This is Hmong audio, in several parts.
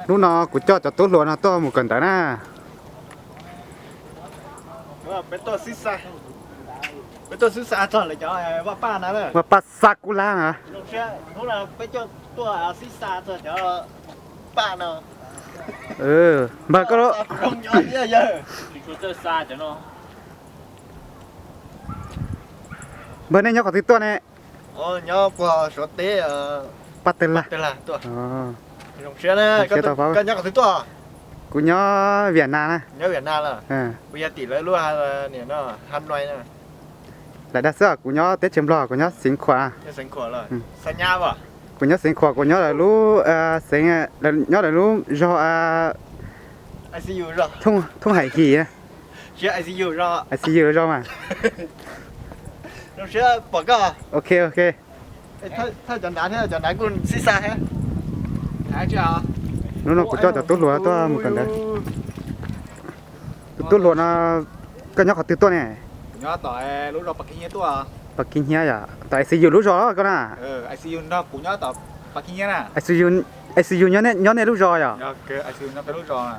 Hnub no kuv coj cov tub hluas no tuaj mus kawm ntawv na. Peb tuaj xib xa, peb tuaj xib xa txog lawv cov vaj paj na. Vaj paj xa kub lab na. Hnub no peb coj tuaj xib xa txog cov paj no. Npawg koj lub, npawg nej nyob qhov twg tuaj ne? Nyob puag Suav teb, paj tawg lag. Zoo siab, koj nyob qhov twg tuaj? Kuv nyob Viam Nas na. Nyob Viam Nas los? Kuv yog tim lawv lub Hanoi na. Lam dag xwb, kuv nyob teb chaws Nplog, kuv nyob Xeev Khuam. Kuv nyob Xeev Khuam, kuv nyob lawv lub xeev, nyob lawv lub zog Thooj Hais His. I C U zog mas. Ok, ok. Thawj cov nrad thiab cov nrad kuj xib xa thiab. Hnub no kuv coj cov tub hluas tuaj mus kawm ntawv. Tus tub hluas no, koj nyob qhov twg tuaj ne? Nyob tom lub zos Pas Kib Hnyiab tuaj. Pas Kib Hnyiab yom, tom I C U lub zos koj na. I C U nrog kuv nyob tom Pas Kib Hnyiab na. I C U, I C U nyob nej lub zos yom? I C U nyob peb lub zos.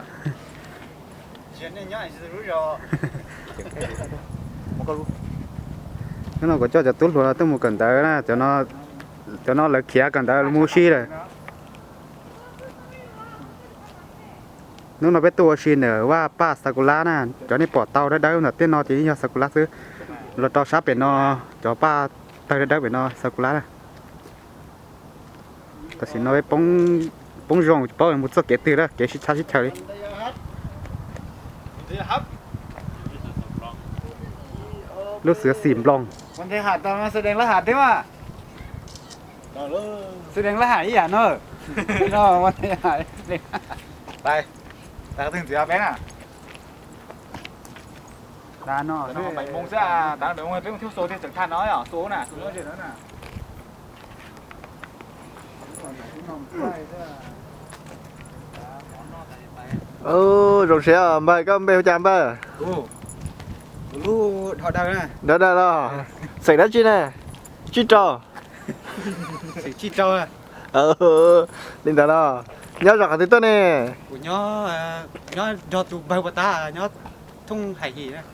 Hnub no kuv coj cov tub hluas tuaj mus kawm ntawv na, cov no lawv khiav kawm ntawv mus ua si lawm. Hnub no peb tuaj ua si ntawm vaj paj Xakulab na, cov nej pom tau dawb dawb ntawm tej no ces yog Xakulab xwb. Los rau sab pem no, cov paj tawg dawb dawb pem no Xakulab na. Tam sim no peb poob zoo tsis paub mus txoj kev twg lawm, kev sib tshab sib chaws li. Lub xwm xim nploos. Xwm dees laj ham ib yam no. Mus xwb, tav no peb mus thiab xus thiaj tseem thaj no, xus na, xus nyob ze no na. Zoo siab npawg, koj npe hu cas npawg? Dhau Dawg los? Xeem dab tsi na? Tsib Rau. Li ntawd los? Nyob zos qhov twg tuaj ne?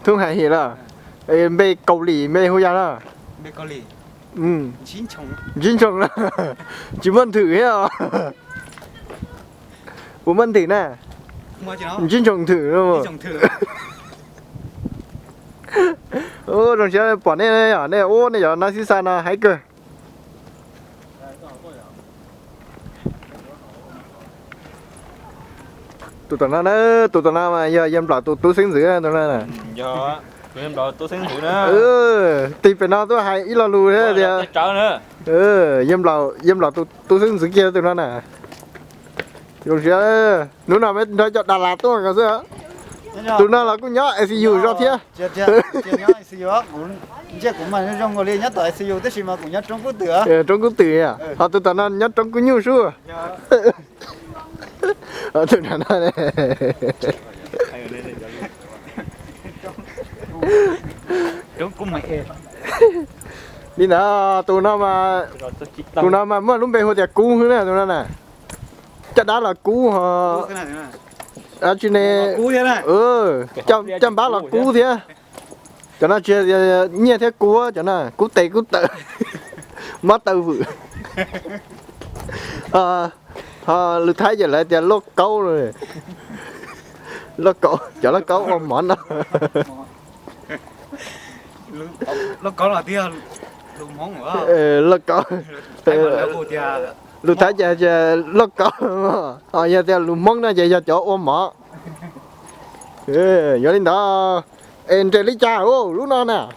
Thooj Hais His los? Npe Kaus Lim npe hu yas los? Ntsib Ntshoos los? Tsis muaj nthwm thiab os. Puas muaj nthwm na? Ntsib Ntshoos nthwm. Zoo siab pom nej, nej ua nej cov nab xib xa no haib kawg. Tus tom no na, tus tom no mas yog Yaj Nplaum tus tub xeeb ntxwv tus no. Tig pem no tuaj hais ib lo lus thiab tias, Yaj Nplaum tus tub xeeb ntxwv kiag tus no na. Zoo siab, hnub no peb nrog cov Dalas tuaj ko xwb. Tus no los kuj nyob I C U zog thiab. Ntsej kuv mas zoo zoo li nyob tom I C U tab sis mas kuv nyob roob kub twm. Roob kub twm, ho tus tom no nyob roob kub nyuj sub. Tus no, li ntawd tus no mas, tus no mas muaj lub npe hu tias Kub xwb na tus no na. Caj dab los kub ho, dab tsi ne, caj npab los kub thiab. Cov no tsis, nyiaj thiab kub, cov no kub tes kub taw, mob taw vwm. Ho lus Thaib ces lawv tias lauj kaub, lauj kaub, cov lauj kaub ua mov no. Lauj kaub, lus Thaib ces lauj kaub, ho yog tias lus Hmoob no ces yog cov ua mov. Yog li ntawd, es nres li cas lub no na?